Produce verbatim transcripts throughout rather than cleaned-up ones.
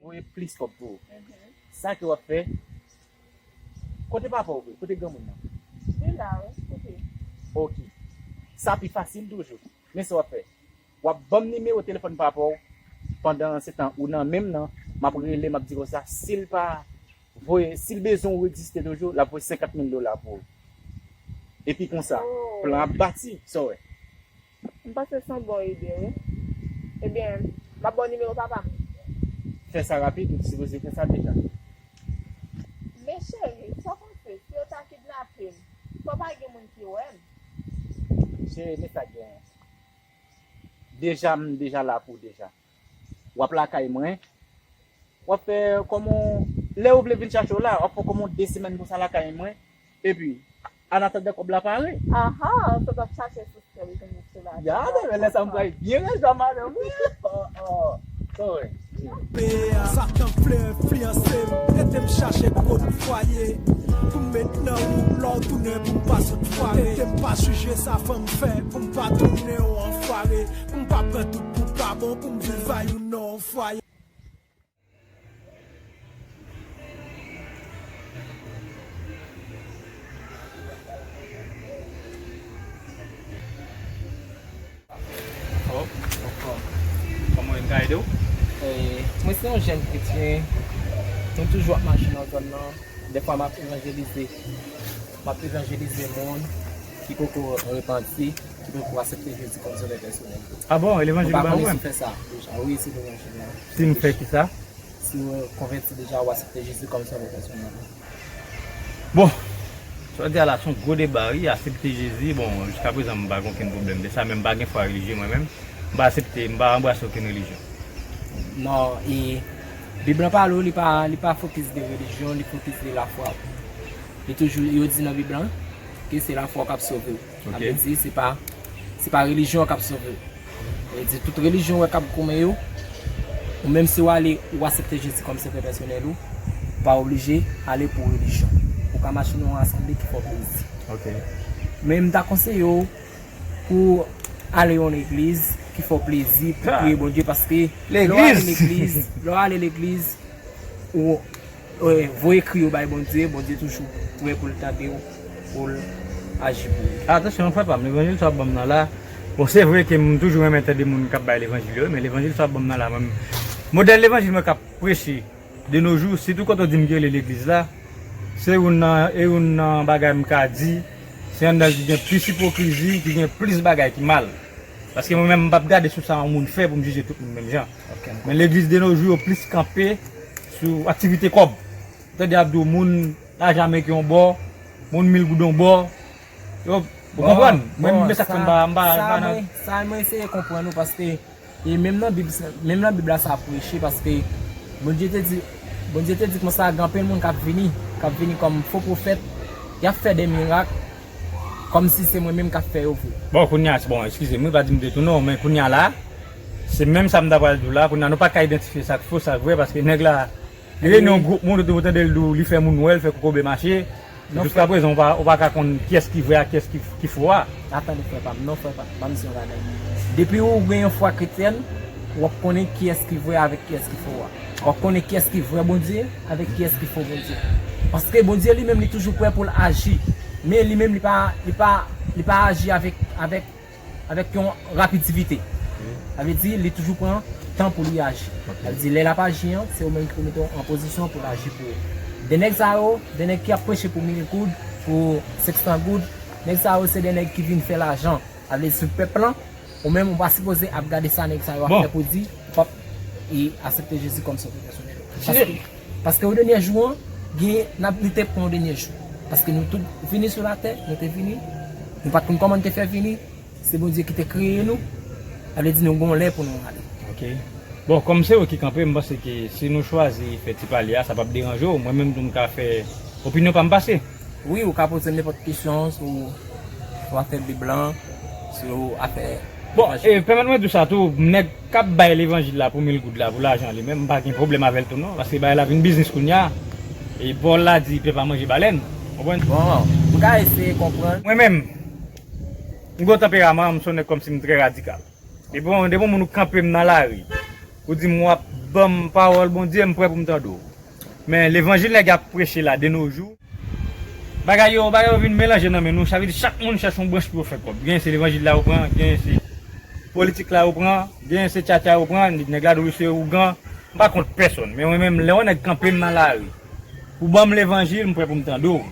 Voye plis kòb pou ou. Sa ke w ap fè, kote papa w vre? Kote granmoun nan? Li la wi, kote? Ok. Sa pi fasil toujou. Men sa w ap fè, w ap ban m nimewo telefòn papa w. Pandan se tan ou nan menm nan, m ap rele, m ap di konsa, si l pa voye, si l bezwen ou egziste toujou, l ap voye senkant mil dola pou ou. Epi konsa, plan ap bati, sa w wè. M panse se yon bon ide wi. Ebyen, m ap ba w nimewo papa m. Fè sa rapid, ou t sipoze fè sa deja. Men cheri, sa w panse, si yo ta kidnape m, fò pa gen moun ki wè m. Cheri, men sa k genyen. Deja, m deja la pou ou deja. W ap lakay mwen. W ap fè kòman, lè yo vle vin chache w la, w ap fè kòman de semèn konsa lakay mwen. Epi, an atandan kòb la pare. Aha, sa w t ap chache sou sèl gen sou la. Ya, men lè sa m pral byen rejwa madanm wi. Oh, oh. Sorry. Sa k anfle enfliyanse m, ede m chache kote fwaye. Pou m met nan wout lè w tounen pou m pa sot fware. Ede m pa jije sa fanm fè pou m pa tounen w anfware. Pou m pa pran tout pou pa bon, pou m viv ak ou nan yon fwaye. Oh, oh, oh. Kòman w ye, m ka ede w? Eh, mwen se yon jèn kretyen. Mwen toujou ap mache nan zòn nan. Dèfwa m ap evanjelize. M ap evanjelize moun ki poko repanti, ki poko aksepte Jezi kòm sovè pèsonèl yo. Ah bon, e levanjil ou ba ou menm? Mwen pa konnen si w fè sa deja. Wi, se levanjil la. Si m fè kisa? Si w konvèti deja, w aksepte Jezi kòm sovè pèsonèl ou. Bon, sa w di a la, se yon gwo deba, wi, aksepte Jezi. Bon, jiska prezan, m pa gen okenn pwoblèm de sa, men m pa gen fwa relijye mwen menm. M pa aksepte, m pa anbrase okenn relijyon. Non, e Bib lan pale w, li pa, li pa fokis de relijyon, li fokis de lafwa w. Li toujou, yo di nan Bib lan ke se lafwa w k ap sove w. Sa vle di, se pa, se pa relijyon an k ap sove w. Sa vle di, tout relijyon w wè k ap goumen yo, ou menm si w ale, ou aksepte Jezi kòm sovè pèsonèl ou, ou pa oblije ale pou relijyon. Ou ka mache nan yon asanble ki fè w plezi. Ok. Men m ta konseye w pou ale yon legliz ki fè w plezi, pou priye Bondye, paske lè w ale legliz, lè w ale legliz, ou, ou voye kri w bay Bondye, Bondye toujou prè pou l tande w, pou l aji pou ou. Atansyon, frè pa m, levanjil sa w ap ban m nan la. Bon, se vre ke m toujou renmen tande moun k ap bay levanjil yo, men levanjil sa w ap ban m nan la, mwen, modèl levanjil mwen k ap preche, de nos jours, sitou kote w di m ki rele legliz la, se youn nan, e youn nan bagay m ka di, se anndan l ki gen plis ipokrizi, ki gen plis bagay ki mal. Paske mwen menm, m p ap gade sou sa yon moun fè pou m jije tout moun menm jan. Ok, m konprann. Men legliz de nos jours yo plis kanpe sou aktivite kòb. Ou tande y ap di w moun lajan ameriken yon bò, moun mil goud yon bò, Yo, ou konprann? Mwen menm, men sa k fè m pa, m pa, m pa nan. Sa mwen eseye konprann ou, paske, e menm nan Bib, menm nan Bib la sa preche, paske Bondye te di, Bondye te di konsa, gen anpil moun k ap vini, k ap vini kòm fo pwofèt, y ap fè de mirak, kòmsi se mwen menm k ap fè yo vre. Bon, kounye a, bon, eskize m, wi, pa di m detounen w, men kounye a la, se menm sa m ta pral di w la, kounye a nou pa ka idantifye sa k fo, sa k vre, paske nèg la, li reyini yon gwoup moun, ou tande l di w, li fè moun wè, l fè kokobe mache. Jiska prezan, ou pa, ou pa ka konn kiyès ki vrè ak kiyès ki, ki fo a. Atann, frè pa m, non, frè pa m, ban m di yon bagay. Depi ou gen yon fwa kretyèn, w ap konnen kiyès ki vrè avèk kiyès ki fo a. W ap konnen kiyès ki vrè Bondye avèk kiyès ki fo Bondye. Paske Bondye li menm, li toujou prè pou l aji. Men li menm, li pa, li pa, li pa aji avèk, avèk avèk yon rapidivite. Sa vle di, li toujou pran tan pou li aji. Sa vle di, lè l ap aji an, se ou menm ki pou mete w an pozisyon pou l aji pou ou. De nèg sa yo, de nèg ki ap preche pou mil goud, pou senk san goud, nèg sa yo se de nèg ki vin fè lajan. Sa vle di, sou pèp lan, ou menm ou pa sipoze ap gade sa nèg sa yo ap fè pou di, ou p ap, e, aksepte Jezi kòm sovè pèsonèl ou. Paske, paske o dènye jou an, gen, n ap lite pou yon dènye jou. Paske nou tout vini sou latè, nou te vini, nou pa t konn kòman n te fè vini, Se Bondye ki te kreye nou, sa vle di nou gen yon lè pou nou ale. Ok. Bon, kòm se ou ki kanpe, m panse ke si nou chwazi fè ti pale a, sa p ap deranje w. Mwen menm tou m ka fè opinyon pa m pase. Wi, ou ka poze m nenpòt kesyon sou, sou afè Bib lan, sou afè levanjil. Bon, e, pèmèt mwen di w sa tou, nèg k ap bay levanjil la pou mil goud la, pou lajan li menm, m pa gen pwoblèm avè l tou non, paske bagay la vin biznis kounye a. E Pòl la di, pèp a manje balèn. Konprann? Bon, m ka eseye konprann. Mwen menm, M gen yon tanperaman, m se yon nèg kòmsi m trè radikal. Depi yon, depi yon moun ou kanpe m nan lari, Ou di m w ap ban m pawòl Bondye, m prè pou m tande w. Men levanjil nèg ap preche la de nos jours, bagay yo, bagay yo vin melanje nan men nou. Sa vle di chak moun chèche yon branch pou yo fè kòb. Gen se levanjil la yo pran, gen se politik la yo pran, gen se tchatcha yo pran, nèg la di w se ougan. M pa kont pèsonn, men mwen menm, lè yon nèg kanpe m nan lari pou ban m levanjil, m prè pou m tande w.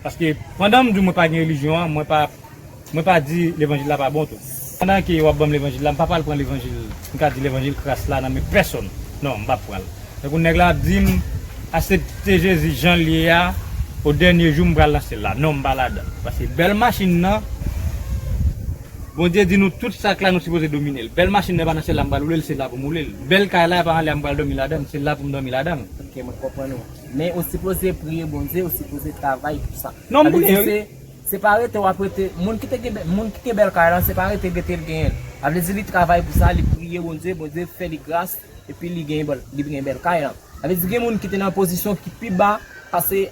Paske pandan m di w mwen pa gen relijyon an, mwen pa, mwen pa di levanjil la pa bon tou. Pandan ke w ap ban m levanjil la, m pa pral pran levanjil, m ka di levanjil kras la nan men pèsonn. Non, m p ap pran l. Tankou nèg la ap di m, aksepte Jezi jan l ye a, o dènye jou m pral nan syèl la. Non, m pa ladan l. Paske bèl machin nan, Bondye di nou tout sa k la nou sipoze domine l. Bèl machin nan pa nan syèl la m pral woule l, se la pou m woule l. Bèl kay la e pa anlè a m pral dòmi ladan l, se la pou m dòmi ladan l. Ok, mwen konprann ou. Men ou sipoze priye Bondye, ou sipoze travay pou sa. Non, m priye, wi. Se pa rete w ap rete, moun ki te gen, moun ki gen bèl kay lan, se pa rete gete l genyen l. Sa vle di li travay pou sa, li priye Bondye, Bondye fè li gras, epi li gen bèl, li gen bèl kay lan. Sa vle di gen moun ki te nan pozisyon ki pi ba, pase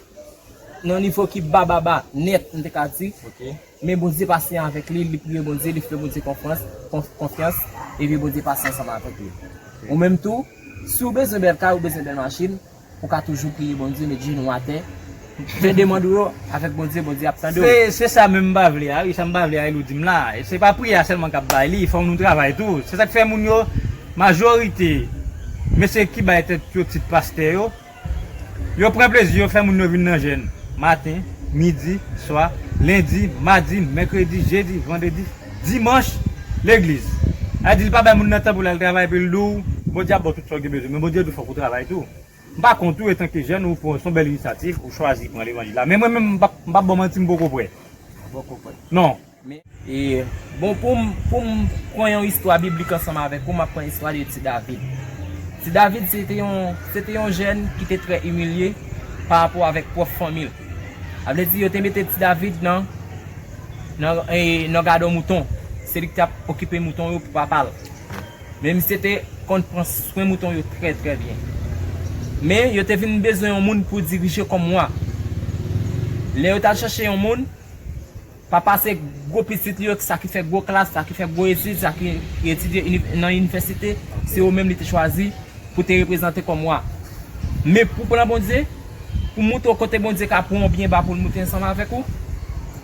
nan nivo ki ba, ba, ba, nèt, m te ka di. Ok. Men Bondye pasyan avèk li, li priye Bondye, li fè Bondye konfyans, konf-, konfyans, epi Bondye pase ansanm avèk li. Ok. Ou menm tou, si w bezwen bèl kay, ou bezwen bèl machin, ou ka toujou priye Bondye, met jenou atè, fè demann ou yo avèk Bondye, Bondye ap tande w. Se, se sa menm m pa vle a, wi, sa m pa vle a, e l ou di m la. E se pa priyè a sèlman k ap bay li, fò nou travay tou. Se sa k fè moun yo, majorite, mesye ki bay tèt yo tit pastè yo, yo pran plezi, yo fè moun yo vin nan jèn. Maten, midi, swa, lendi, madi, mèkredi, jedi, vandredi, dimanch, legliz. Sa di l pa bay moun nan tan pou l al travay, epi l di w, Bondye ap ba w tout sa w gen bezwen. Men Bondye di w fòk ou travay tou. M pa kont ou, etanke jèn, ou pran, se yon bèl inisyativ, ou chwazi pran levanjil la. Men mwen menm, m p ap, m p ap ba w manti, m poko prè. Poko prè. Non. Men, e, bon, pou m, pou m pran yon istwa biblik ansanm avèk ou, m ap pran istwa de ti David. Ti David, se te yon, se te yon jèn ki te trè imilye pa rapò avèk pwòp fanmi l. Sa vle di, yo te mete ti David nan, nan, e, nan gadò mouton. Se li ki t ap okipe mouton yo pou papa l. Men misye te konn pran swen mouton yo trè, trè byen. Men yo te vin bezwen yon moun pou dirije kòm wa. Lè yo t al chèche yon moun, papa se gwo pitit li yo, sa ki fè gwo klas, sa ki fè gwo etid, sa ki etidye ini-, nan inivèsite, se yo menm li te chwazi pou te reprezante kòm wa. Men pou plan Bondye, pou montre w kote Bondye ka pran w byen ba pou l moute ansanm avèk ou,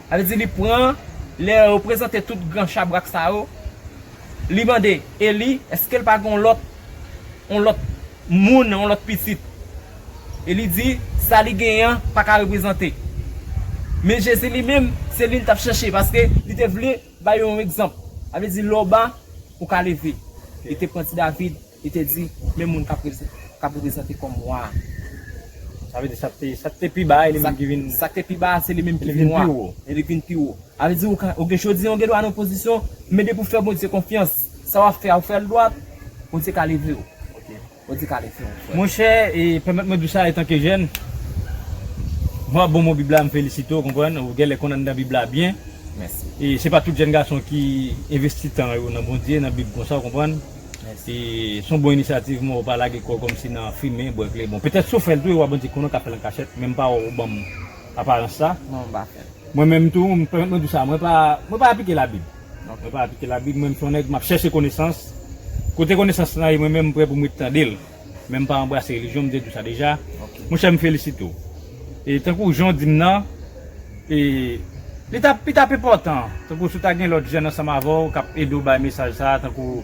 sa vle di li pran, lè yo prezante tout gran chabrak sa yo, li mande Eli, èske l pa gen yon lòt, yon lòt moun, yon lòt pitit? Eli di, sa li genyen an pa ka reprezante. Men Jezi li menm, se li l t ap chèche, paske li te vle ba yo yon egzanp. Sa vle di, lè w ba, ou ka leve. Li te pran ti David, li te di, men moun k ap reprezante, k ap reprezante kòm wa. Sa vle di, sa k te, sa k te pi ba, e li menm ki vin, sa k te pi ba, se li menm ki vin wa. E li vin pi wo. Sa vle di, ou ka, ou gen jodi an, ou gen dwa nan opozisyon, men depi w fè Bondye konfyans, sa w ap fè a, ou fè l dwat, Bondye ka leve w. Ok. Bondye ka leve w, frè. Monchè, e, pèmèt mwen di w sa, etanke jèn, mwen ap bon mo Bib la, m felisite w, konprann, ou genlè konn anndan Bib la byen. Mèsi. E se pa tout jèn gason ki envesti tan yo nan Bondye, nan Bib konsa, w konprann. Mèsi. E se yon bon inisyativ, men w pa lage kò w kòmsi nan fimen, bwè kleren. Bon, petèt si w fè l tou, e w a Bondye konnen w ka fè l an kachèt, men m pa wè w ban m aparans sa. Non, m pa fè l. Mwen menm tou, m pèmèt mwen di w sa, mwen pa, mwen pa aplike Labib. Ok. Mwen pa aplike Labib, mwen m se yon nèg, m ap chèche konesans. Kote konesans lan ye, mwen menm m prè pou m ret tande l. Men m pa anbrase relijyon, m te di w sa deja. Ok. Monchè, m felisite w. E tankou jan w di m nan, e, li t ap, li t ap enpòtan, tankou si w ta gen lòt jèn ansanm avè w k ap ede w bay mesaj sa a, tankou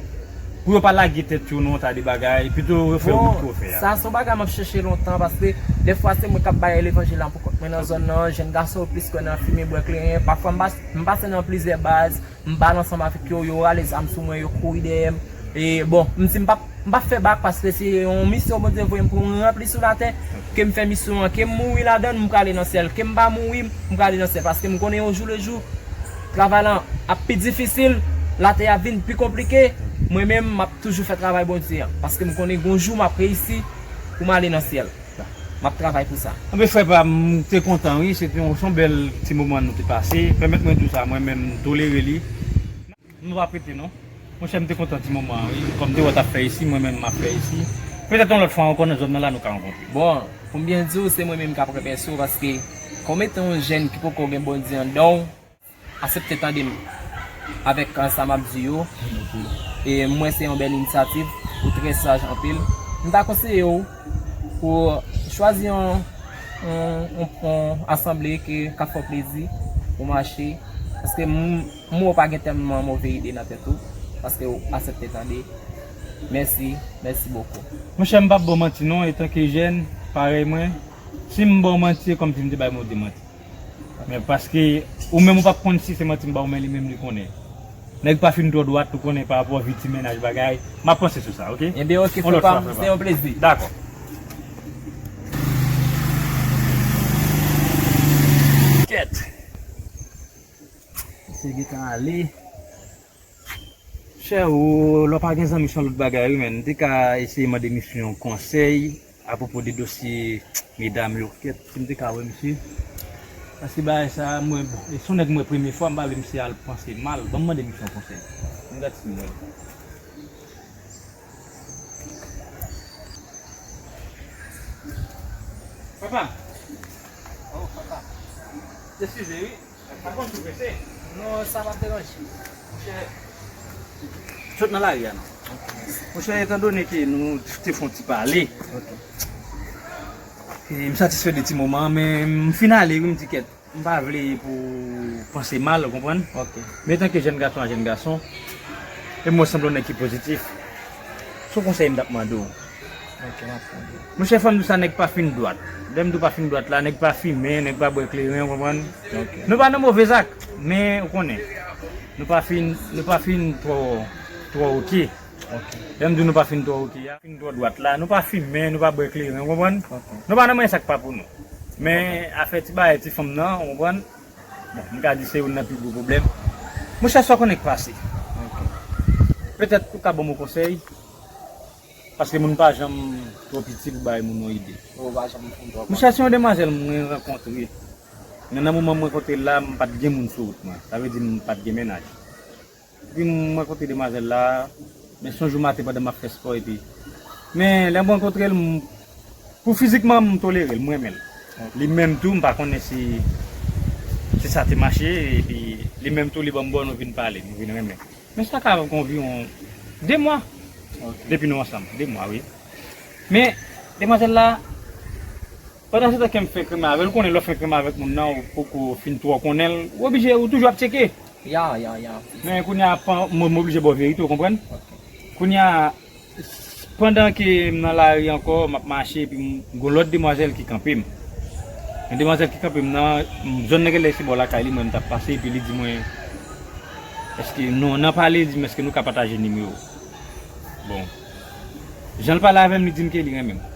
pou yo pa lage tèt yo nan yon ta de bagay, pito yo fè wout ke w fè a. Bon, sa se yon bagay m ap chèche lontan, paske dèfwa se mwen k ap bay levanjil la pou kont mwen nan zòn nan, jèn gason yo plis kwè nan fimen, bwè kleren, pafwa m pas-, m pase nan plizyè baz, m pale ansanm avèk yo, yo rale zam sou mwen, yo kouri dèyè m. E bon, m di m p ap, m p ap fè bak paske se yon misyon Bondye voye m pou m ranpli sou latè, ke m fè misyon an, ke m mouri ladan l, m prale nan syèl, ke m pa mouri, m prale nan syèl, paske m konnen yon jou le jou, travay lan ap pi difisil, latè a ap vin pi konplike, mwen menm, m ap toujou fè travay Bondye an, paske m konnen gon jou m ap reyisi pou m ale nan syèl. M ap travay pou sa. Anben, frè pa m, m te kontan, wi. Se te yon, se yon bèl ti moman nou te pase. Pèmèt mwen di w sa, mwen menm, m tolere li. Nou pa prete, non. Monchè, m te kontan ti moman an, wi. Kòm m te wè w t ap fè isi, mwen menm, m ap fè isi. Petèt yon lòt fwa ankò, nan zòn nan la, nou ka rankontre. Bon, pou m byen di w, se mwen menm k ap remèsye w, paske kòm etan yon jèn ki poko gen Bondye anndan w, aksepte tande m avèk, euh, sa m ap di yo. E m wè se yon bèl inisyativ. Ou trè saj anpil. M ta konseye w pou chwazi yon, yon, yon, yon asanble ke k ap fè w plezi pou w mache. Paske m, m wè w pa gen tèlman move ide nan tèt ou. Paske w aksepte tande. Mèsi, mèsi bokou. Monchè, m p ap ba w manti non, etanke jèn, parèy mwen, si m ba w manti, se kòmsi m te bay move manti. Men paske ou menm ou p ap konn si se manti m ba w, men li menm li konnen. Nèg pa fin twò dwat, ou konnen, pa rapò vi ti mennaj bagay. M ap panse sou sa, oke? Ebyen, oke, frè pa m, se yon plezi. Dakò. Kèt. Misye gentan ale. Chè, ou, lè w pa gen zanmi, se yon lòt bagay, wi, men. M te ka eseye mande misye yon konsèy apwopo de dosye medam yo. Kèt, si m te ka wè misye. Paske bagay sa, mwen, bon, e se yon nèg mwen premye fwa, m pa vle misye al panse mal. Ban m mande misye yon konsèy. M gad si m wè l. Papa! Oh, papa! Eskize, wi. Sa konn tou prese. Non, sa p ap deranje. Monchè, sot nan lari a non. Monchè, etandone ke nou te fè yon ti pale, e m satisfè de ti moman an, men m fin ale, wi, m di kèt. M pa vle pou panse mal, ou konprann? Men etanke jèn gason a jèn gason, e m wè w sanble yon nèg ki pozitif. Se yon konsèy m t ap mande w. Ok, m ap tande. Monchè, fò m di w sa, nèg pa fin dwat. Lè m di w pa fin dwat la, nèg pa fimen, nèg pa bwè kleren, ou konprann? Ok. Nou pa nan move zak, men ou konnen. Nou pa fin, nou pa fin twò, twò oke. Ok. Lè m di w nou pa fin twò oke a, fin twò dwat la, nou pa fimen, nou pa bwè kleren, ou konprann? Ok. Nou pa nan manyen sa k pa pou nou. Men afè ti bagay ti fanm nan, ou konprann? Bon, m ka di se youn nan pi gwo pwoblèm. Monchè, sa w konnen k pase. Ok. Petèt ou ka ban m yon konsèy. Paske moun pa janm twò piti pou bay moun yon ide. Ou pa janm moun twò piti. Monchè, se yon demwazèl mwen rankontre. Men nan moman mwen rankontre l la, m pa t gen moun sou wout mwen. Sa vle di m pa t gen mennaj. Epi m rankontre demwazèl la, men se yon jou maten pandan m ap fè spò epi. Men lè m rankontre l, m, pou fizikman m tolere l, m renmen l. Li menm tou, m pa konnen si, si sa te mache, epi li menm tou, li ban m bò, nou vin pale, nou vin renmen. Men sa ka gen anviwon de mwa depi nou ansanm. De mwa, wi. Men, demwazèl la, pandan se tan ke m fenk renmen avè l, ou konnen lè w fenk renmen avèk moun nan, ou poko fin twò konnen l, ou oblije, ou toujou ap tcheke. Ya, ya, ya. Men kounye a, m oblije ba w verite, ou konprann? Ok. Kounye a, pandan ke m nan lari ankò, m ap mache, epi m gen yon lòt demwazèl ki kanpe m. Yon demwazèl ki kanpe m nan, m, zòn nan genlè se bò lakay li, mwen m t ap pase, epi li di mwen, èske, non, nan pale, li di m, èske nou ka pataje nimewo? Bon. Jan l pale avè m, li di m ke li renmen m.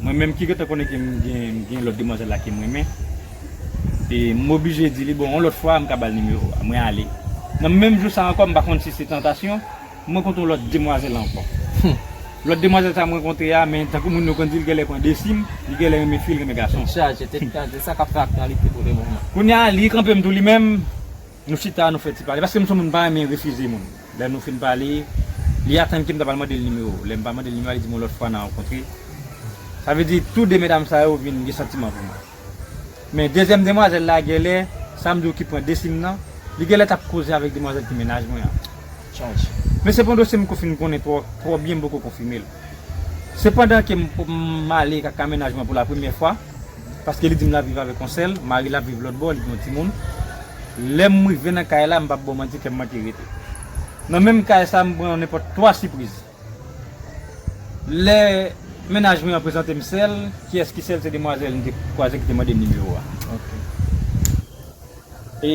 Mwen menm ki gentan konnen ke m gen, m gen lòt demwazèl la ke m renmen. E m oblije di li, bon, yon lòt fwa, m ka ba l nimewo a. Mwen ale. Nan menm jou sa ankò, m pa konn si se tantasyon, m rankontre yon lòt demwazèl ankò. Lòt demwazèl sa m rankontre a, men tankou moun yo konn di, li genlè pran de sim, li genlè renmen fi, li renmen gason. Chaje, tèt chaje, sa k ap fè aktyalite pou le moman. Kounye a, li kanpe m tou li menm, nou chita, nou fè ti pale. Paske m se yon moun m pa renmen refize moun. Lè nou fin pale, li atann ke m ta pral mande l nimewo. Lè m pa mande l nimewo a, li di m yon lòt fwa n a rankontre. Sa vle di, tou de medam sa yo vin gen santiman pou mwen. Men dezyèm demwazèl la, genlè, sa m di w ki pran de sim nan, li genlè t ap koze avèk demwazèl ki mennaj mwen an. Chanje. Men se pa yon dosye m ko fin konnen twò, twò byen, m poko konfime l. Sepandan ke m, m ale kaka mennaj mwen pou la premyè fwa, paske li di m l ap viv avèk yon sè l, mari l ap viv lòt bò, li gen yon timoun. Lè m rive nan kay la, m p ap ba w manti, kè m manke rete. Nan menm kay sa, m pran nenpòt twa sipriz. Lè mennaj mwen an prezante m sè l, kiyès ki sè l, se demwazèl m te kwaze ki te mande m nimewo a. Ok. E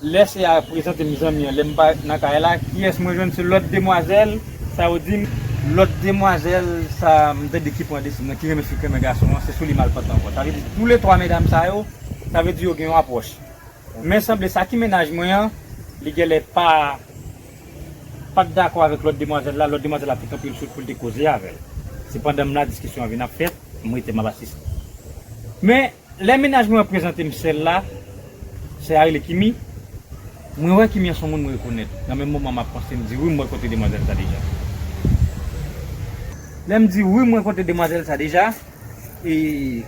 lè sè a prezante m zanmi an, lè m pa nan kay la, kiyès mwen jwenn? Se lòt demwazèl sa yo di m. Lòt demwazèl sa m tande ki pran de sim nan, ki renmen fi, ki renmen gason an, se sou li m al pantan ankò. Sa vle di, tou le twa medam sa yo, sa vle di yo gen yon apwòch. Men sanble sa ki mennaj mwen an, li genlè pa, pa t dakò avèk lòt demwazèl la, lòt demwazèl la te kanpe l sou pou l te koze avè l. Se pandan m la diskisyon an vin ap fèt, m rete m ap asiste. Men, lè mennaj mwen an prezante m sè l la, sè a rele Kimi, mwen wè Kimi an se yon moun mwen rekonèt. Nan menm moman m ap panse, m di wi, m wè kote demwazèl sa deja. Lè m di wi, m wè kote demwazèl sa deja, e,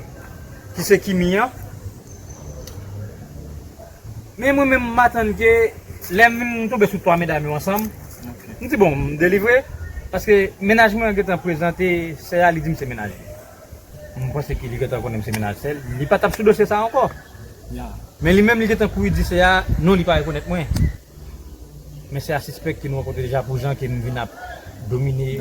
ki se Kimi an. Men mwen menm, m atann ke lè m vin tonbe sou twa medam yo ansanm, m di, bon, m delivre. Paske mennaj mwen gentan prezante sè a, li di m se mennaj li. M panse ke li gentan konnen m se mennaj sè l. Li pa t ap sou dosye sa ankò. Men li menm, li gentan kouri di sè a, non, li pa rekonèt mwen. Men sè a sispèk ke nou rankontre deja pou jan ke m vin ap domine.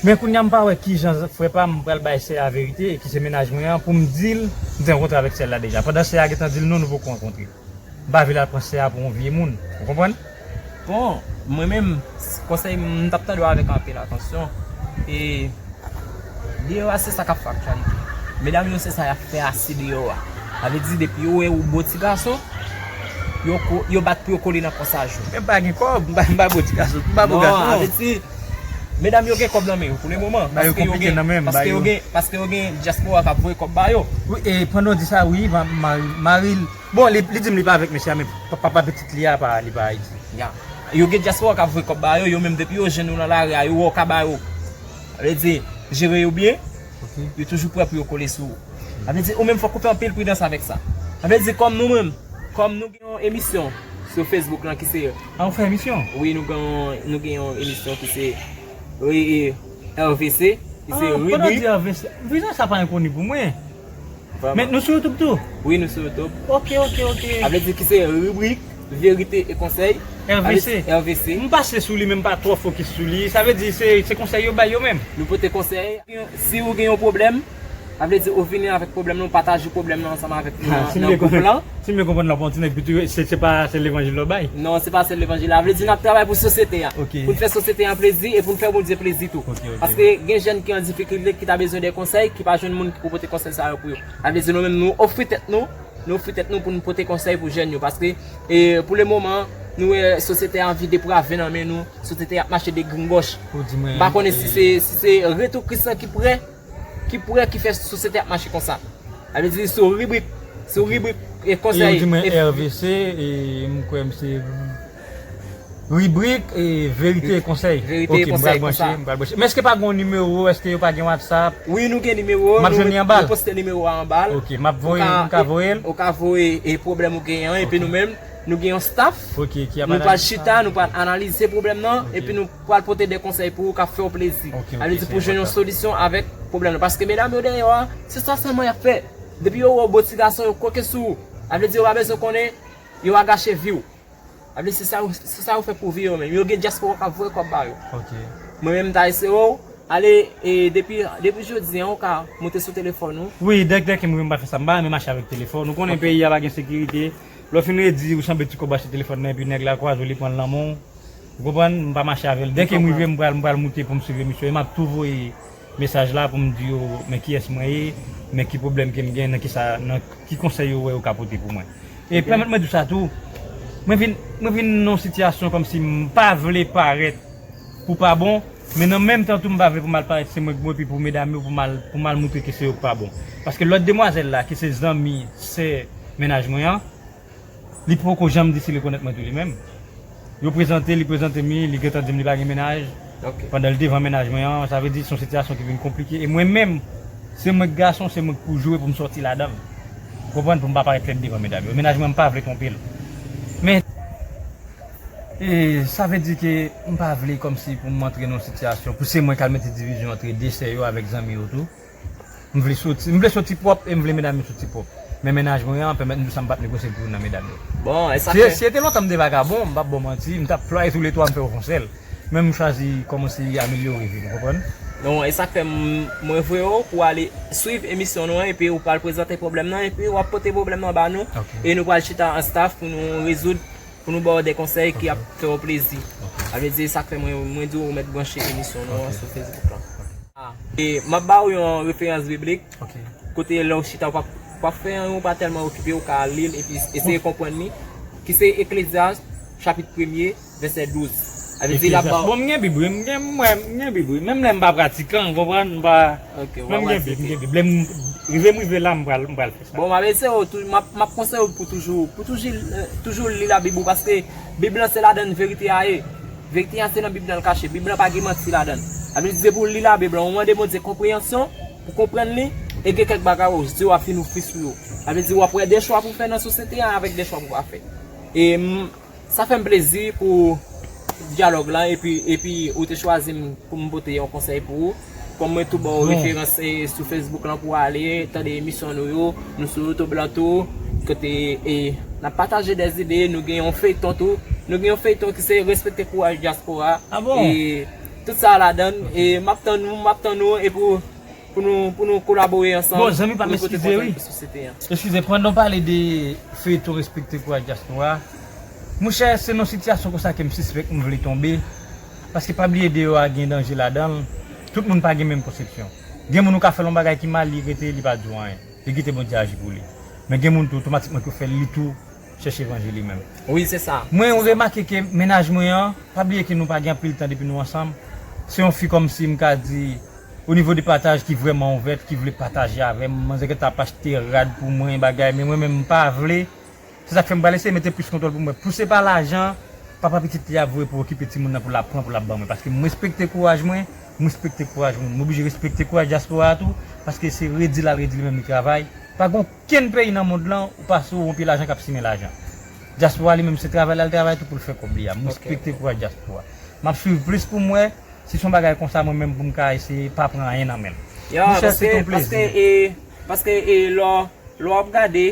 Men kounye a m pa wè kijan frè pa m pral bay sè a verite, ki se mennaj mwen an, pou m di l, m te rankontre avèk sè l la deja. Pandan sè a gentan di l non, nou poko rankontre. M pa vle l al pran sè a pou yon vye moun. Ou konprann? Bon, mwen menm, konsèy m t ap tande w avèk anpil atansyon. E deyò a, se sa k ap fè aktyalite. Medam yo, se sa y ap fè ase deyò a. Sa vle di, depi yo wè ou bo ti gason, yo, ko- yo bat pou yo kole nan kòsaj ou. Men m pa gen kòb, m pa, m pa bo ti gason, m pa bo gason. Sa vle di, medam yo gen kòb nan men yo pou le moman. Ba yo konplike nan men m, paske yo gen, paske yo gen dyaspora k ap voye kòb ba yo. Wi, e pandan w di sa, wi, ma- mari, mari l, bon, li, li di m li pa avèk mesye a, men pa- papa pitit li a, pa, li pa Ayiti. Ya. Yo gen dyaspora k ap voye kòb ba yo, yo menm depi yo jwenn ou nan lari a, yo wè w ka ba yo. Sa vle di, jere yo byen, yo toujou prè pou yo kole sou ou. Sa vle di, ou menm fòk ou fè anpil pridans avèk sa. Sa vle di, kòm nou menm, kòm nou gen yon emisyon sou Facebook lan ki se... Ah, ou fè emisyon? Wi, nou gen, nou gen yon emisyon ki se, wi, R V C, ki se ribrik. Ah, pandan w di R V C, vizaj sa pa enkoni pou mwen. Men nou sou YouTube tou? Wi, nou sou YouTube. Ok, ok, ok. Sa vle di ki se ribrik Verite e Konsèy. R V C. R V C. M pase sou li, men m pa twò fokis sou li. Sa vle di se, se konsèy yo bay yo menm. Nou pote konsèy. Si ou gen yon pwoblèm, sa vle di ou vini avèk pwoblèm nan, ou pataje pwoblèm nan ansanm avèk nou nan, nan gwoup lan. Si m byen konprann la, pon ti nèg pito, se, se pa sèl levanjil la w bay? Non, se pa sèl levanjil la. Sa vle di n ap travay pou sosyete a. Ok. Pou n fè sosyete a plezi e pou n fè Bondye plezi tou. Ok, ok. Paske gen jèn ki an difikilte, ki ta bezwen de konsèy, ki pa jwenn moun ki pou pote konsèy sa yo pou yo. Sa vle di nou menm nou ofri tèt nou, nou ofri tèt nou pou nou pote konsèy pou jèn yo. Paske, e, pou le moman, nou wè sosyete a anvi deprave nan men nou, sosyete a ap mache degringòch. M pa konnen si se, si se retou Kris lan ki prè, ki prè ki fè sosyete ap mache konsa. Sa vle di sou ribrik, sou ribrik e konsèy. E ou di mwen R V C, e m kwè m se ribrik e verite e konsèy. Verite e konsèy, konsa. Ok, m pral branche, m pral branche. Men èske pa gen yon nimewo, èske yo pa gen WhatsApp? Wi, nou gen nimewo, m ap jwenn li anba l? Nou poste nimewo a anba l. Ok, m ap voye, m ka voye l? Ou ka voye e pwoblèm ou genyen an, epi nou menm, nou gen yon staff. Ok, ki ap analize sa? Nou pral chita, nou pral analize pwoblèm nan, epi nou pral pote de konsèy pou ou k ap fè w plezi. Ok, ok, se enpòtan. Sa vle di pou jwenn yon solisyon avèk pwoblèm nan. Paske medam yo dèyè a, se sa sèlman y ap fè. Depi yo wè w bo ti gason, yo koke sou ou. Sa vle di yo pa bezwen konnen, yo agache vi w. Sa vle di se sa yo, se sa yo fè pou vi yo menm. Yo gen dyaspora k ap voye kòb ba yo. Ok. Mwen menm m ta eseye w, ale, e, depi, depi jodi an, ou ka moute sou telefòn ou. Wi, dèk, dèk, mwen menm m pa fè sa. M pa renmen mache avèk telefòn. Ou konnen peyi a pa gen sekirite. Lè w fin redi, ou sanble ti kòb achte telefòn nan, epi nèg la kwaze w, li pran l nan men w. Ou konprann? M pa mache avè l. Dèke m rive, m pral, m pral moute pou m swiv emisyon. E m ap tou voye mesaj la pou m di yo, men kiyès mwen ye, men ki pwoblèm ke m gen, nan ki sa, nan ki konsèy yo wè yo ka pote pou mwen. E pèmèt mwen di w sa tou, mwen vin, mwen vin nan yon sitiyasyon kòmsi m pa vle parèt pou pa bon, men nan menm tan tou, m pa vle pou m al parèt se mwen k bon, epi pou medam yo, pou m al, pou m al moutre ke se yo k pa bon. Paske lòt demwazèl la, ki se zanmi sè mennaj mwen an, li poko janm di si l rekonèt mwen tou li menm. Yo prezante, li prezante m li, li gentan di m li pa gen mennaj. Ok. Pandan l devan mennaj mwen an, sa vle di se yon sitiyasyon ki vin konplike. E mwen menm, se mwen k gason, se mwen k pou joure pou m sòti ladan l. Ou konprann? Pou m pa parèt lèd devan medam yo. Mennaj mwen, m pa vle twonpe l. Men, e, sa vle di ke m pa vle kòmsi pou m antre nan yon sitiyasyon, pou se mwen k al mete divizyon antre de sè yo avèk zanmi yo tou. M vle soti, m vle soti pwòp e m vle medam yo soti pwòp. Men mennaj mwen an pèmèt m di w sa, m p ap negosye pou youn nan medam yo. Bon, e sa fè. Si, si se te lontan m te vagabon, m p ap ba w manti, m t ap plwaye tou le twa, m fè yo fè yon sèl. Men m chwazi kòmanse amelyore vi m, ou konprann? Non, e sa k fè m, mwen voye w pou w ale swiv emisyon nou an, epi ou pral prezante pwoblèm nan, epi w ap pote pwoblèm nan ba nou. Ok. E nou pral chita an staff pou nou rezoud, pou nou ba w de konsèy ki ap fè w plezi. Ok. Sa vle di, sa k fè mwen, mwen di w ou mèt branche emisyon nou an sou Facebook lan. Ah. E m ap ba w yon referans biblik. Ok. Kote lè w chita, w p ap, w p ap fè anyen, ou pa tèlman okipe, ou ka li l epi eseye konprann li. Ki se Eklezyas, chapit premye, vèsè douz. Sa vle di l ap ba w... Bon, m gen Bib, wi, m gen, m wè, m gen Bib, wi. Menm lè m pa pratikan, ou konprann, m pa... Ok, men m gen Bib, m gen Bib. Lè m rive, m rive la, m pral, m pral fè sa. Bon, m ap eseye w tou, m ap, m ap konseye w pou toujou, pou toujou, toujou li Labib ou, paske Bib lan se ladan l verite a ye. Verite a se nan Bib lan l kache. Bib lan pa gen manti ladan l. Sa vle di se pou w li Labib lan, ou mande Bondye konpreyansyon pou konprann li, e gen kèk bagay ou di w ap fin ouvri sou yo. Sa vle di w ap wè de chwa pou w fè nan sosyete a avèk de chwa pou w pa fè. E m, sa fè m plezi pou dyalòg lan, epi, epi ou te chwazi m pou m pote yon konsèy pou ou. Kòm mwen tou ba w referans, e, sou Facebook lan pou w ale tande emisyon nou yo, nou sou YouTube lan tou, kote, e, n ap pataje dèzide, nou gen yon feyton tou, nou gen yon feyton ki se Respekte Kouraj Dyaspora. E tout sa ladan, e m ap tann nou, m ap tann nou, epi pou, pou nou, pou nou kolabore ansanm, pou nou pote konsèy pou sosyete an. Eskize, pandan w pale de feyton Respekte Kouraj Dyaspora, monchè, se nan sitiyasyon konsa ke m sispèk m vle tonbe, paske pa bliye deyò a gen danje ladan l, tout moun pa gen menm konsepsyon. Gen moun ou ka fè l yon bagay ki mal, li rete, li pa di w anyen, li kite Bondye aji pou li. Men gen moun tou, otomatikman ke w fè l, li tou chèche vanje li menm. Wi, se sa. Mwen remake ke mennaj mwen an, pa bliye ke nou pa gen anpil tan depi nou ansanm, se yon fi kòmsi m ka di, o nivo de pataj ki vrèman ouvèt, ki vle pataje avè m, manzè gentan ap achte rad pou mwen, bagay, men mwen menm m pa vle. Se sa k fè m pral eseye mete plis kontwòl pou mwen. Pou se pa lajan, papa pitit li ap voye pou okipe timoun nan pou l ap pran, pou l ap ban mwen. Paske m respekte kouraj mwen, m respekte kouraj moun. M oblije respekte kouraj dyaspora a tou, paske se redi l al redi li menm li travay. Pa gen okenn peyi nan mond lan ou pase w yon pye lajan k ap simen lajan. Dyaspora li menm se travay l al travay tou pou l fè kòb li a. M respekte kouraj dyaspora. M ap swiv plis pou m wè si se yon bagay konsa mwen menm pou m ka eseye pa pran anyen nan men l. Monchè, se te yon plezi. Paske, e, paske, e, lè w, lè w ap gade,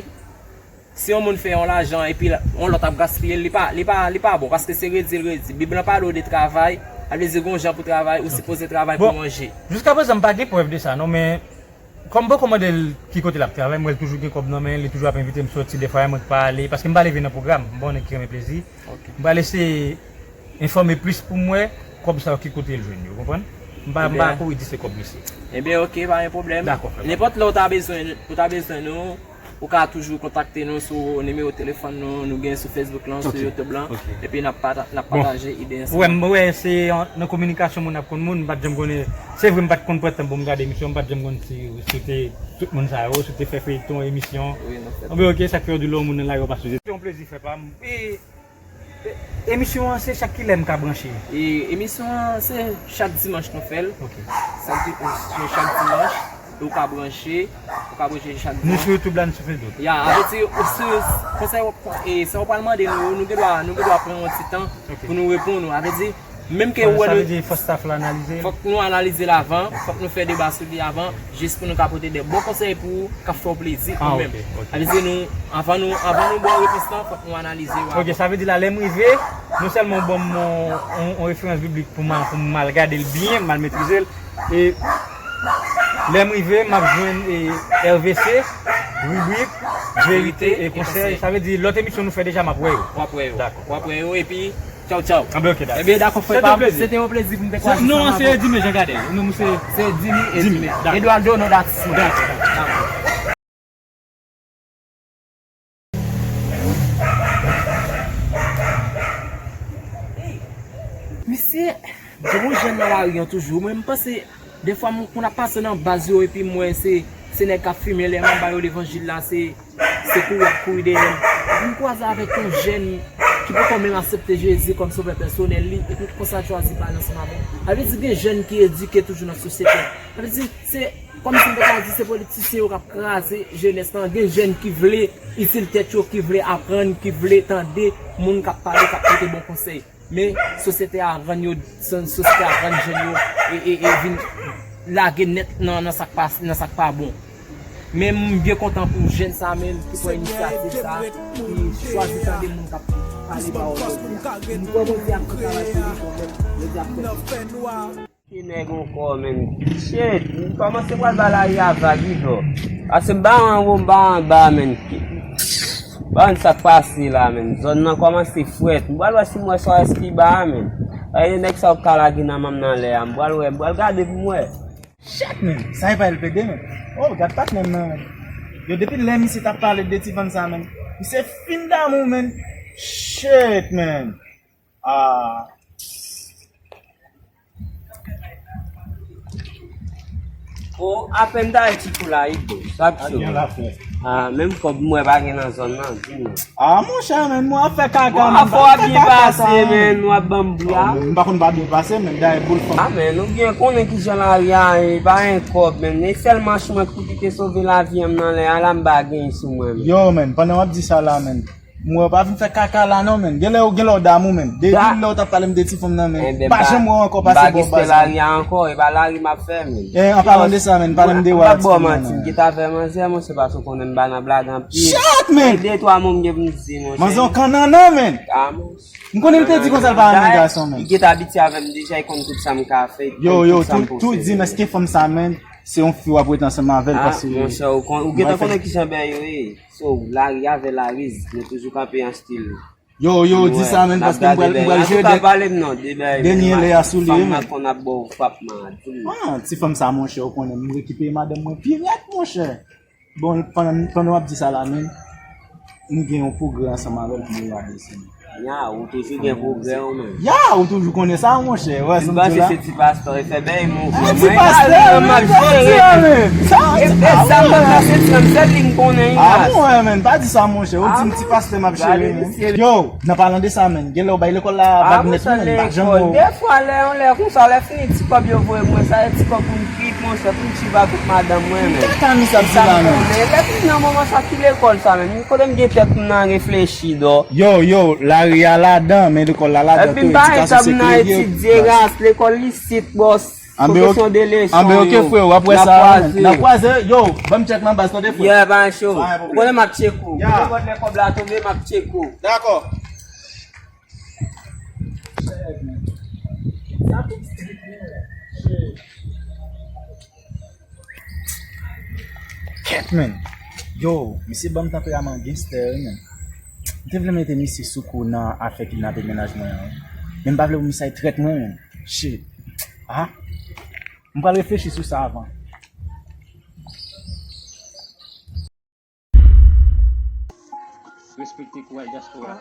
si yon moun fè yon lajan epi yon lòt ap gaspiye l, li pa, li pa, li pa bon, paske se redi l redi. Bib lan pale w de travay, sa vle di gen yon jan pou travay, ou sipoze travay pou manje. Jiska prezan, m pa gen prèv de sa, non, men kòm m poko mande l ki kote l ap travay, m wè l toujou gen kòb nan men l, li toujou ap envite m soti, dèfwa mwen k pa ale, paske m pa leve nan pwogram, m pa yon nèg ki renmen plezi. M pral eseye enfòme plis pou m wè kòb sa yo ki kote l jwenn yo, konprann? M pa, m pa kouri di se kòb misye. Ebyen, oke, pa gen pwoblèm. Dakò, frè. Nenpòt lè w ta bezwen, ou ta bezwen nou, ou ka toujou kontakte nou sou nimewo telefòn nou, nou gen sou Facebook lan, sou YouTube lan, epi n ap pata-, n ap pataje ide ansanm. Bon. Wè, m wè se an, nan kominikasyon moun ap konn moun, m pa t janm konnen, se vre m pa t konn pran tan pou m gade emisyon, m pa t janm konn si, si w te tout moun sa yo, si w te fè feyton, emisyon. Wi, nou fè. Anben, oke, sa k fè yo di lè yon moun nan lari yo pa sou zye. Se yon plezi, frè pa m. E, e, emisyon an, se chak kilè m ka branche? E, emisyon an, se chak dimanch nou fè l. Oke. Sa k di, se chak dimanch, ou ka branche, ou ka branche chak dimanch. Nou sou YouTube la, nou sou Facebook. Ya, sa vle di, ou sou, konsèy w ap, e, sa w pral mande nou, nou gen dwa, nou gen dwa pran yon ti tan pou nou reponn ou. Sa vle di, menm ke ou wè nou, sa vle di fò staff la analize l? Fòk nou analize l avan, fòk nou fè deba sou li avan, jis pou nou ka pote de bon konsèy pou ou, k ap fè w plezi ou menm. Sa vle di nou, anvan nou, anvan nou ba w repons lan, fòk nou analize yo avan. Oke, sa vle di la, lè m rive, non sèlman w ban m yon, yon, yon referans biblik pou m, pou m al gade l byen, m al metrize l, e lè m rive, m ap jwenn, e, R V C, ribrik, verite e konsèy. Sa vle di lòt emisyon nou fè deja, m ap wè yo. W ap wè yo. Dakò. W ap wè yo, epi Tchaw, tchaw. Anben, oke, dakò. Ebyen, dakò, frè pa m. Se te yon plezi pou m te kwaze ansanm avè w. Non, se Edime Jean Cadet. Non, se Edime, Edime. Edime, dakò. Eduardo, non, datis. Dakò, dakò. Misye, gen yon jèn nan lari an toujou. Mwen, m panse, dèfwa, m konn ap pase nan baz yo, epi m wè se, se nèg k ap fimen, lè m ap ba yo levanjil la, se Se kouri ap kouri dèyè m. Epi m kwaze avèk yon jèn ki poko menm aksepte Jezi kòm sovè pèsonèl li, epi konsa l chwazi pale ansanm avè m. Sa vle di gen jèn ki edike toujou nan sosyete a. Sa vle di se kòmsi m te ka di se politisyen yo k ap kraze jenès lan. Gen jèn ki vle itil tèt yo, ki vle aprann, ki vle tande moun k ap pale, k ap pote bon konsèy. Men, sosyete a rann yo, sosyete a rann jèn yo, e, e, e vin lage nèt nan, nan sa k pa, nan sa k pa bon. Men m byen kontan pou jèn sa menm ki pran inisyativ sa, ki chwazi tande moun k ap pale pawòl Bondye a. M kwè Bondye ap fè travay pou li, Bondye ap fè. Ki nèg ankò, menn. Shit, m kòmanse pral ba lari a vag, wi, bro. Pase m pa anwo, m pa anba, menn. Ban sa k pase la, menn. Zòn nan kòmanse frèt. M pral wè si m wè sa S P ba a, menn. Ay, nèg sa yo ka lage nan manm nan lè a. M pral wè, m pral gade pou m wè. Shit, menn. Sa e pa L P D, menn. Oh, gad patnè m nan, menn. Yo, depi lè misye t ap pale de ti vann sa, menn. Misye fin damou, menn. Shit, menn. Ah. O, apèn ta ti kou la, wi, bro. Sa k cho. Ah, menm kòb mwen pa gen nan zòn nan, di non. Ah, monchè, menn, mwen ap fè kaka, menn. Afè w ap byen pase, menn, w ap ban m bri a. M pa konn pa byen pase, menn, dayè boul fanm. Ah, menn, ou byen konnen kijan lari a ye, pa gen kòb, menn. E sèl manch mwen ki te sove lavi m nan lè a la, m pa gen sou mwen, menn. Yo, menn, pandan w ap di sa la, menn. Mwen, pa vin fè kaka la non, menn. Genlè ou, genlè ou damou, menn. Depi lè ou t ap pale m de ti fanm nan, menn. Pa janm wè w ankò pase bò baz, menn. Lari a ankò, e pa lari m ap fè, menn. Eh, an palan de sa, menn, pale m de wè ak ti fanm nan, menn. M gentan fè manzè, monchè, paske ou konnen m pa nan blag anpil. Shit, menn! E de twa mo m gen pou m di, monchè. Manzè yon kannannan, menn. Ah, monchè. M konnen l te di konsa l pa renmen gason, menn. Li gentan abitye avè m deja, li konn tout sa m ka fè, li konn tout sa m posede. Yo, yo, tou, tou di m, èske fanm sa, menn, se yon fi w ap rete ansanm avè l, paske... Ah, monchè, ou kon-, ou gentan konnen kijan bèy yo ye. So, lari avè lari, nou toujou kanpe an stil. Yo, yo, di sa, menn, paske m pral, m pral jere dènye lè a sou li, wi, menn. Fanm nan konn ap ba w frap madanm. Ah, ti fanm sa, monchè, ou konnen, m rekipere madanm mwen pi rèd, monchè. Bon, pandan, pandan w ap di sa la, menn, m gen yon pwogrè ansanm avè l pou m reyalize. Ya, ou toujou gen pwogrè, ou menm. Ya, ou toujou konnen sa, monchè. Wè, sa m di w la. Ti pastè, e fè bèy mouvman. Ti pastè, menn, sa m ap jere, menn. E, e sa m ap pase, ti menm, sèl li m konnen, a, mwen, menn, pa di sa, monchè. Ou di m ti pastè m ap jere, menn. Yo, nan palan de sa, menn, genlè ou bay lekòl la vag nèt, wi, menn, m pa janm wè w. Defwa, lè yon lè konsa, lè fini, ti kòb yo voye mwen, sa e ti kòb pou m trip, monchè, pou m tchib avèk madanm mwen, menn. Kaka misye ap di la, menn. Lè fini nan moman sa, ki lekòl sa, menn? Kote m gen tèt pou m nan reflechi, dò? Yo, yo, lari a ladan, men lekòl la ladan tou, edikasyon se kreye. Epi m pa gen tan pou m nan etidye, ras, lekòl isit, bòs. Anben, ok, frè, w ap wè sa, n ap kwaze. Yo, ban m tchèk nan baz, tande, frè. Yeah, pa cho. Ou konnen m ap tcheke w. Nenpòt lè kòb la tonbe, m ap tcheke w. Dakò. Kèt, menn. Yo, misye ban m tanperaman gangster, wi, menn. M te vle mete misye sou kou nan afè kidnape mennaj mwen an, wi. Men m pa vle pou misye al trèt mwen, menn. Shit. Ah. M pral reflechi sou sa avan. Respekte kouraj dyaspora.